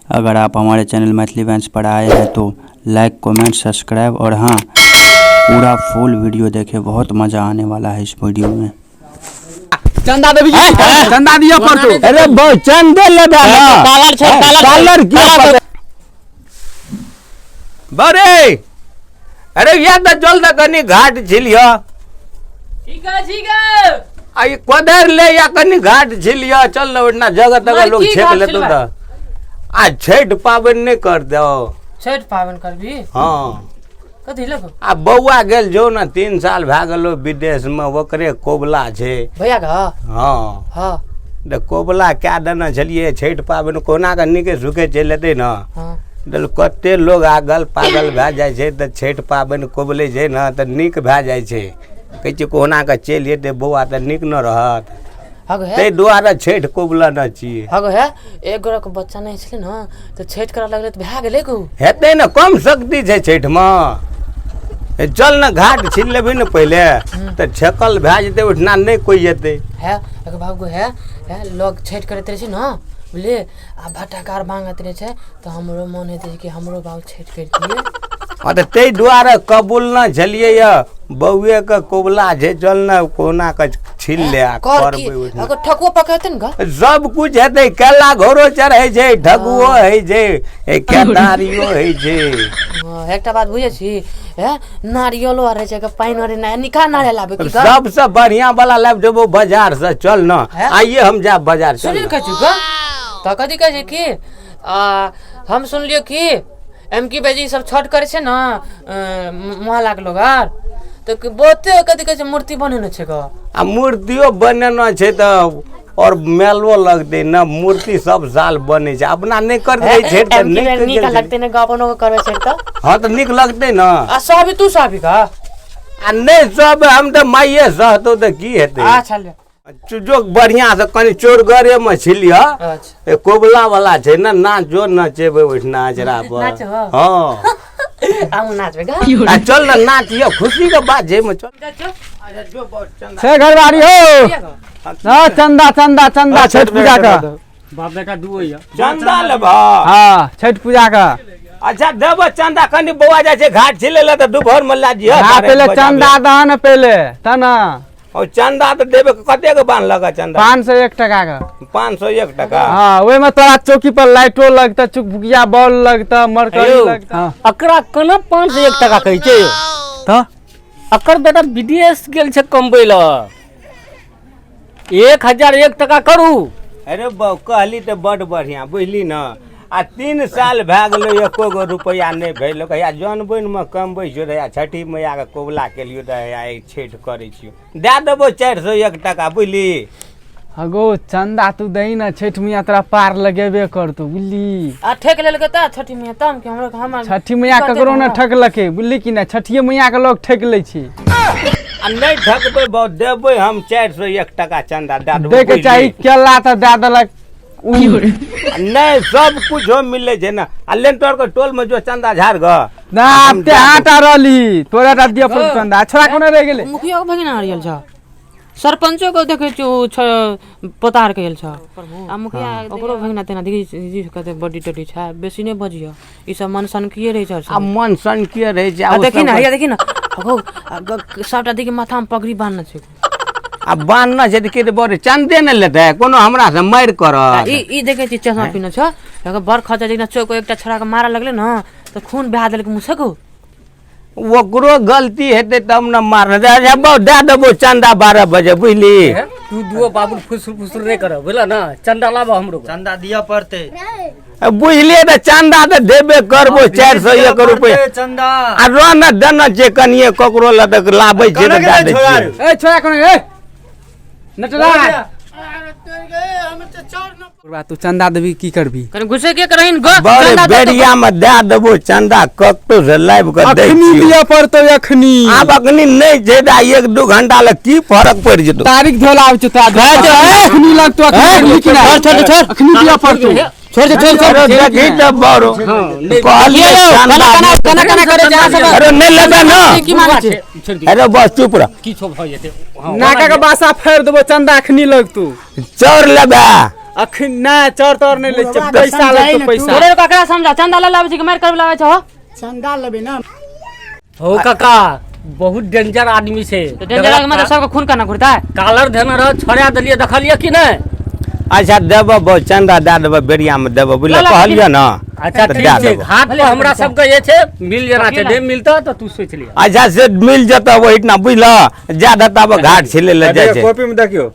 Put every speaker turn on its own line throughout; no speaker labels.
अगर आप हमारे चैनल मैथिली बैंच पर आए हैं तो लाइक कमेंट सब्सक्राइब और हाँ पूरा फुल वीडियो देखें, बहुत मज़ा आने वाला है इस वीडियो में।
चंदा देबी चंदा दिया पड़तो।
अरे बहु चंदे लेबे ना।
कालर छै, कालर छै।
कालर किया बरे। अरे या तऽ चल तऽ कनी घाट छिलियो।
ठीक है, ठीक है।
आ ई कोदारि ले या कनी घाट छिलियो, चल न ओहिना जगह तगह
मार
लोग
की
छेक
घाट
लेतौ
छिलबै?
तऽ। आ छठि पाबनि नहि कर दौ।
छठि पाबनि करबी?
हँ।
कथी लगो?
आ बौआ गेल जो ने 3 साल भए गेलो विदेशमे, ओकरे कोबला छै।
भैया का?
हँ।
हँ।
तऽ कोबला कए देने छलियै। छठि पाबनि कोना कऽ नीके सुखे चलि एतै ने।
हँ।
तऽ कते लोग आगल पागल भए जाइ छै तऽ छठि पाबनि कोबलै छै ने तऽ नीक भए जाइ छै। कहै छियै कोहुना कऽ चलि एतै बौआ तऽ नीक ने रहत।
हग हे।
ताहि दुआरे छठि कोबलने छियै।
हग हे, एक गोरा के बच्चा नहि छलै ने तऽ छठि करऽ लगलै तऽ भए गेलै गो।
हेतै ने, कम शक्ति छै छठिमे। ए, चल ने घाट छील लेबही ने पहिले तऽ छेकल भए जेतै, ओहिठिना नहि कोइ जेतै।
है एगो बाबू है, है लोग छठि करैत रहै छै ने बुझलियै, आ भट्टाकार मांगैत रहै छै तऽ हमरो मन हेतै कि हमरो बाबू छठि करितियै।
हँ तऽ ताहि दुआरे कबूल ने छलियै यऽ, बौएके कबुला छै, चल ने कोहुना कऽ छील ले आ
कर की
करबै ओहिठिना।
अगर ठकुआ पकेतै ने गा?
सब कुछ हेतै, केला घोरो चढ़ै छै, ठकुओ होइ छै, ए केतारियो होइ छै।
हँ, एकटा बात बुझै छी, हे नारियलो आर रहै छै, पानि आर नहि निका नारियल आबै की गा?
सबसँ बढ़िआँ वाला लाबि देबौ बाजार से, चल ने
हैं?
आइए हम जायब बाजार। चल
सुनली
ने।
कहै छी गा? तऽ कथी कहै छै कि हम सुनलियै कि एम की बेजी सब छठ करै छै ने मोहल्लाके लोग आर, तऽ बहुते कथी कहै छै मूर्ति बनेने छै गा।
आ मूर्तियो बनेने छै तऽ और मेलो लगतै ने, मूर्ति सब साल बनै छै, अपना नहि करतै छठि तऽ
एम की
नहि
बेर नीक
करि।
लगतै ने गा, अपनो करबै छठि तऽ।
हँ तऽ नीक लगतै ने।
आ सहबी तू सहबी गा?
आ नहि सहबै हम तऽ माइए सहतौ तऽ की हेतै।
अच्छा ले।
जो बढ़िआँ से कनि चोरगरेमे छिलिह।
अच्छा।
ए कोबला वाला छै ने, नाच जो नचेबै ओहिठिना अचरा पर।
नाचबो?
हँ।
हमहूँ नाचबै गा।
आ चल ने नाचिय, खुशी के बात छै मे चल।
से घरवारी हो ना, चंदा चंदा चंदा छठ पूजा का।
बाप बेटा दू होइया।
चंदा लेबह?
हाँ छठ पूजा का।
अच्छा देबो चंदा, कनि बौआ जाइ छै घाट छिलै लए तऽ दुपहर मे लए जइह।
हाँ पहले चंदा दह ने पहले तना।
और चंदा तऽ देबे, कते के बान्ह लगा चंदा?
501 टका का।
501 टका?
हाँ, ओहिमे में तोरा चौकी पर लाइटो लगता, चुकभुकिया बॉल लगता, मरकरी
यौ,
लगता। हाँ।
अकरा केना 501 टका कहै छै यौ?
तऽ
अकर बेटा विदेश गेल छै कमबै लए। 1001 टका करू।
अरे बौ कहली तऽ बड बढ़िआँ बुझली ने। आ 3 साल भए गेलै एको गो रुपैआ नहि भेल। या जन बनिमे कमबै छियौ तऽ छठि मैयाके कबुला केलियौ तऽ हैया ई छठि करै छियौ, दए देबौ 401 टका बुझली।
हगो चंदा तू दही ने, छठि मैया तोरा पार लगेबे करतौ बुझली।
आ ठेक लेलकै तऽ छठि मैया तब कि हमरो हमर
छठि मैया ककरो ने ठकलकै बुझली कि नहि, छठिये मैया के लोग ठकि लै छै।
आ नहि ठकबै बौ, देबै हम 401 टका चंदा दए देबौ।
दैके चाही केला तऽ दए देलक उ।
नहि सब कुछो मिलै छै ने। आ लेंटर के टोल में जो चंदा झाड़ ग
ना ते आटा रहली तोरा टा दिअ पड़तौ चंदा। छोड़ा कोना रहि गेलै?
मुखिया के भगिना हरियल छ, सरपंचो के देखै छियौ पोतार के गेल छ, आ मुखिया ओकरो भगिना तेना देखी कते बड्डी टड्डी छै, बेसी नहि बजिय, ई सब मन सनकिए रहै छै।
आ मन सनकिए रहै छै।
आ देखी ने, हैया देखी ने, हगो, आ सबटा देखी माथा में पगड़ी बान्हने छै।
आ बान्हने छै तऽ की बड़े चंदे नहि लेतै, कोनो हमरा से मारि करत।
ई देखै छी चश्मा पिन्हने छ, एकर बड़ खर्चा छै, चौक एकटा छोड़ा के मारऽ लगलै ने तऽ खून बहा देलकै मुँह से गो।
ओकरो गलती हेतै तब ने मारने। अच्छा बौ दए देबौ चंदा 12 बजे बुझली।
तू दुओ बाबू फुसुर फुसुर नहि करब बुझल ने, चंदा लाबऽ हमरो।
चंदा दिअ पड़तै।
बुझलियै तऽ चंदा तऽ देबे करबो 401 रुपैआ
चंदा।
आ रह ने देने छियै कनिये ककरो लए तऽ लाबै छियै तऽ दए दै छियै।
ए छोड़ा कोना ए नटराज तू चंदा देबी की करबी?
कनि घुसे के करहिन गो।
बड़े
चंदा दे
बेरिया में दए देबो चंदा, कतौ से लाबि कऽ दै
अखनी
छियौ।
दिअ पड़तौ अखनी।
आब अखनी नहि छै तऽ 1-2 घंटा लए की फरक पड़ि जेतौ।
तारीख धोला आबै छौ तोरा। अखनी लगतौ अखनी कि नहि?
छोड़, छोड़,
अखनी दिअ पड़तौ।
छोड़ दे, छोड़, छोड़।
अरे देखी तऽ बड़ो कहलियै
केना
चंदा
केना केना केना करे जा सब।
अरे नहि लेबै ने।
की मांगै छै?
अरे बस चुप रह।
किछो भऽ जेतै।
नाका के बासा फाड़ि देबो, चंदा अखनी लगतौ।
चाउर लेबै?
अखन नहि चाउर ताउर नहि लै छियै, पैसा लगतौ पैसा।
तोरे ककरा समझा चंदा ला लाबै छै कि मारि करबै लाबै छौ?
चंदा लेबै ना।
हो काका बहुत डेंजर आदमी छै।
तो डेंजर के मतलब सबके खून केना घुरतै?
कालर धेने रह छोड़ा देलियै, देखलियै कि नहि?
अच्छा देबऽ बहु, चंदा दए देबऽ, बेरिया में देबऽ, बुझलियै?
ला, ला,
कहलियै ना।
अच्छा
तऽ
ठीक
दए
छै,
देबऽ।
घाट पर हमरा सबके जे छै मिल जाना छै, नहि मिलतऽ तऽ तू सोचि लिअ।
अच्छा से मिल जेतऽ ओहिठिना, बुझलऽ? जा देता घाट छिलै लए जाइ छै।
कॉपी में देखियो,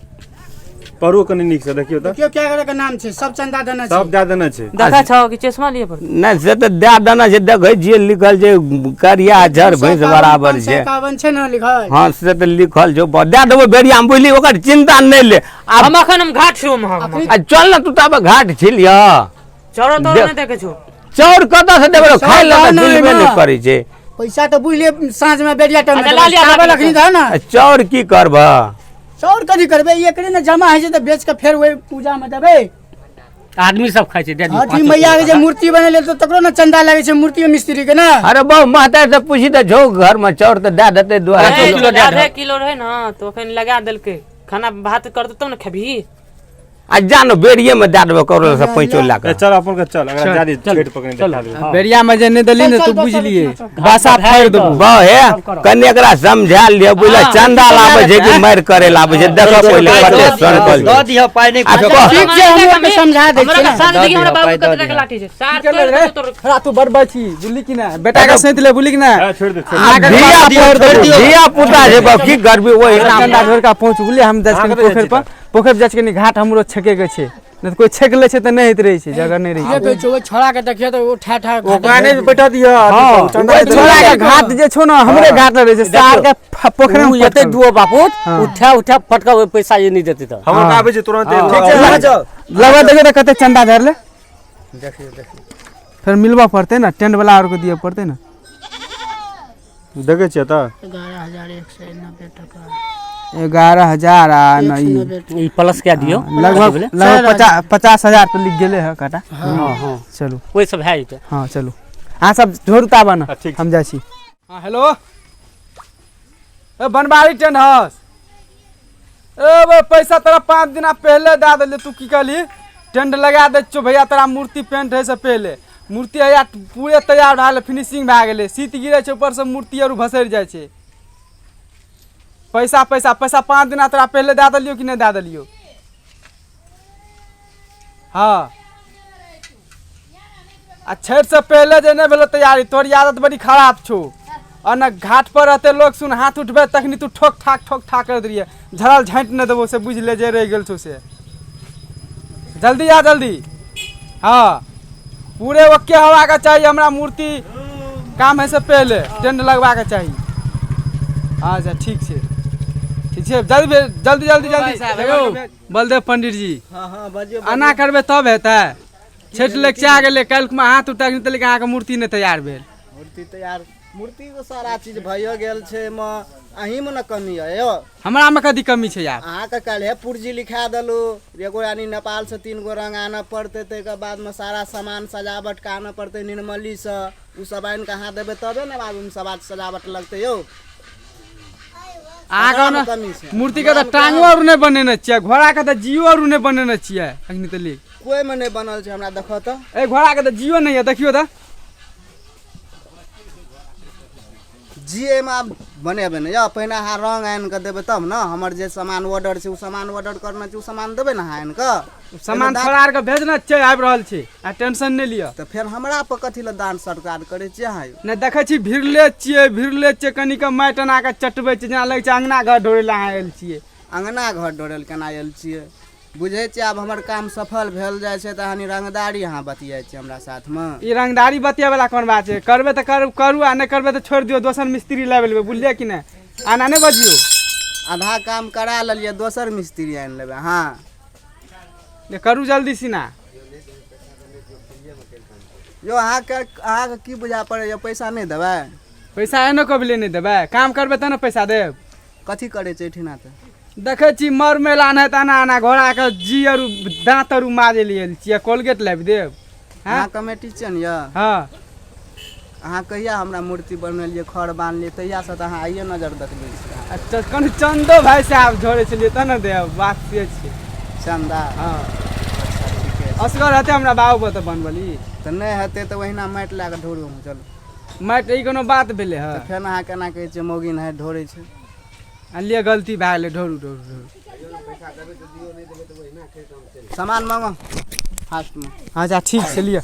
पढ़ू कनि नीक से देखियो तऽ।
देखियो क्या करे के नाम छै, सब चंदा देना छै।
सब दए देने छै।
देखै छौ कि चश्मा लिए पड़तै?
नहि से तऽ दए देने छै, देखै छियै लिखल छै करिया अक्षर भैंस बराबर छै।
51 छै ने लिखल?
हँ से तऽ लिखल छौ, दए देबो बेरिया में, बुझली? ओकर चिंता नहि ले। आब
हम अखन हम घाट छियो हम।
आ चल ने तू तब घाट छिलिह।
चाउर तोर नहि देखै छौ?
चाउर कतऽ से देबै? खाय लए तऽ
चाउर
मिलबे
ने।
नहि करै छै।
पैसा तऽ बुझलियै साँझ में बेरिया टाइम
अच्छा, ला लिअ,
चावल
ला
अखनी
लिअ।
दह ना।
आ चाउर की करबह?
चाउर कथी करबै, एकरे ने जमा होइ छै तऽ बेच के फेर ओहि पूजा में देबै।
आदमी सब खाइ छै, दए दियौ।
छठी मैया के जे मूर्ति बनेले तऽ तकरो ने चंदा लागै छै मूर्ति मिस्त्री के ना।
अरे बहु महतारी से पूछी तऽ झो घर में चाउर तऽ दए देतै 2
अरे,
किलो।
दए
आधे किलो रहै ना तो अखन लगा देलकै। खाना भात करतौ तब ने खेबही।
आ जा ने बेरिये में दए देबो ककरो से पैंचो लए
ए,
कऽ।
चल अपन के चल, अगर जादी छठि पकड़ने देखा देबै।
बेरिया में जे नहि देली ने
चल,
तू
चल,
बुझलिए
चल, चल।
बासा फाड़ि देबो।
बहु हे कनि एकरा समझा लिअ, बुझल? चंदा लाबै छै कि मारि करे लाबै छै, देखऽ पहिले कते सनकल
दऽ
छै।
दिहऽ पाइ नहि।
आ कह
ठीक छै, हम ओके समझा दै
हमरा
छियै।
साँझ देखी हमरा
दऽ
बाबू
दिहऽ,
कते
पाइ
के लाठी छै सार
की
तोड़
रे?
तोड़।
तोरा तू बड़ बची बुझली कि नहि? बेटा के सैंत ले, बुझली कि नहि?
ए, छोड़ि दे, छोड़ि दे।
धिया धिया पुता छै बाप, की करबी ओहि
चंदा झोर का पहुँच बुझलियै। हम जाइ
अहाँ
छी
कतऽ जाइ
पोखरि
छी
पर, पोखरि पर जाइ छी कनि घाट हमरो छेके के छै, नहि तऽ कोइ छेक लै छै तऽ नहि होइत रहै छै, जगह नहि रहै
के
छै।
कहै छै ओहि छोड़ा के देखियो तऽ ओ ठा ठा
ओकरा नहि बैठा दिहऽ। चंदा
ओहि छोड़ा के घाट जे छौ ने हमरे घाट रहै छै, सार के पोखरि
उ
में
एते दुओ बापूत
हाँ।
उठा उठा फटका ओहि पैसा ये नहि देतै तऽ।
हमर आबै छै तुरंत।
ठीक छै, लऽ जाउ।
लगवा देखियौ तऽ कते चंदा धरले। देखियौ फेर मिलबऽ पड़तै ने, टेंट वाला आरके दिअ पड़तै ने।
देखै छियै तऽ
11,190 टका।
11,000 आ नहि
ई प्लस कए दियौ।
लगभग लगभग 50,000 तऽ लिख गेलै हँ काटा।
हँ हँ
चलू
ओहि सब भए जेतै।
हँ चलू, अहाँ सब झोरता बना,
ठीक।
हम जाइ छी। हँ हेलो, ए बनबारी टेंट हाउस। ए बे पैसा तोरा 5 दिना पहले दए देलियै, तू की कहली? टेंट लगा दै छियौ भैया तोरा मूर्ति पेंट होइ से पहले। मूर्ति हैया पूरे तैयार भए गेलै, फिनिशिंग भए गेलै, शीत गिरै छै ऊपरसँ मूर्ति आर भसरि जाइ छै। पैसा पैसा पैसा 5 दिना तोरा पहले दए देलियौ कि नहि दए देलियौ? हँ आ छठि से पहले जे नहि भेलो तैयारी, तोहर आदत बड़ी खराब छौ। और न घाट पर रहते लोग सुन हाथ उठबे तखनी तू ठोक ठाक करैत रहिए, झड़ल झाँटि नहि देबो से बुझि ले जे रहि गेल छौ से। जल्दी आ जल्दी। हाँ पूरे ओके होबाके चाही हमरा मूर्ति काम है से पहले टेंट लगबाके चाही। अच्छा ठीक छै, ठीक छै, जल्दी जल्दी जल्दी जल्दी। बलदेव पंडित जी
हँ हँ बजियौ।
एना करबै तब हेतै? छठि लग गेलै, काल्हि हाथ उठा के लेकिन अहाँके मूर्ति नहि तैयार भेल।
मूर्ति तैयार, मूर्ति के सारा चीज भइयो गेल छै, एहिमे अहीँमे ने कमी यऽ यौ।
हमरामे कथी कमी छै यार?
अहाँके काल्हे पुर्जी लिखा देलहुँ, एगो यानी नेपालसँ 3 गो रंग आनऽ पड़तै, ताहिके बादमे सारा सामान सजावटके आनऽ पड़तै निर्मलीसँ, ओ सब आनि कऽ अहाँ देबै तबे ने बादमे सब सजावट लगतै यौ।
अहाँके
हमरामे
ओना
कमी छै।
मूर्ति के तऽ टांगो आर नहि बनेने छियै, घोड़ा के तऽ जियो आर नहि बनेने छियै अखनी तऽ लिख।
कोइमे नहि बनल छै, हमरा देखऽ तऽ।
ए घोड़ा के तऽ जियो नहि यऽ, देखियौ तऽ।
जी एहिमे आब बनेबै ने यौ, पहिने अहाँ रंग आनि कऽ देबै तब ने, हमर जे सामान ऑर्डर छै ओ सामान ऑर्डर करने छै, ओ सामान देबै ने अहाँ आनि कऽ।
सामान थोड़ा आर के भेजना छै, आबि रहल छै, आ टेंशन नहि लिअ।
तऽ फेर हमरा पर कथी लए दान सरकार करै छियै अहाँ यौ?
नहि देखै छी भिड़ले छियै, भिड़ले छियै, कनिके माटि एना कऽ चटबै छियै, जेना लगै छै अङ्गना घर ढोरै लए अहाँ आयल छियै।
अङ्गना घर ढोरै लए केना आयल छियै? बुझै छियै आब हमर काम सफल भेल जाइ छै तऽ अहाँ रंगदारी अहाँ बतियाइ छियै हमरा साथमे।
ई रंगदारी बतियाबै वला कोन बात छै? करबै तऽ करू करू, आ नहि करबै तऽ छोड़ि दियौ, दोसर मिस्त्री लाबि लेबै, बुझलियै कि नहि? आना नहि बजियौ।
आधा काम करा लेलियै, दोसर मिस्त्री आनि लेबै अहाँ?
नहि करू जल्दी सिना।
यौ अहाँके अहाँके की बुझा पड़ैए, पैसा नहि देबै?
पैसा एहनो कबले नहि देबै, काम करबै तब ने पैसा देब।
कथी करै छै एहिठिना तऽ?
देखै छी मर मेला नहि तऽ एना एना घोड़ाके जी आरू दाँत आरू माजै लए आयल छियै, कोलगेट लाबि देब।
अहाँ कमेटी छियै ने यौ?
हँ।
अहाँ कहिया हमरा मूर्ति बनेलियै, खर बान्हलियै, तहियासँ तऽ अहाँ आइए नजर देखबै छियै।
अच्छा कनि चन्दो भाइ साहब झोरै छलियै तब ने देब, बात से छै।
चन्दा?
हँ। असगर हेतै हमरा बाबू पर तऽ बनबली।
तऽ नहि हेतै तऽ ओहिना माटि लए कऽ ढोरू हम, चलू।
माटि ई कोनो बात भेलै हँ?
तऽ फेर अहाँ केना कहै छियै मौगी नहाय ढोरै छै?
लिअ, गलती भए गेलै, ढोरू ढोरू ढोरू।
सामान मंगाउ फास्टमे।
अच्छा ठीक छै, लिअ।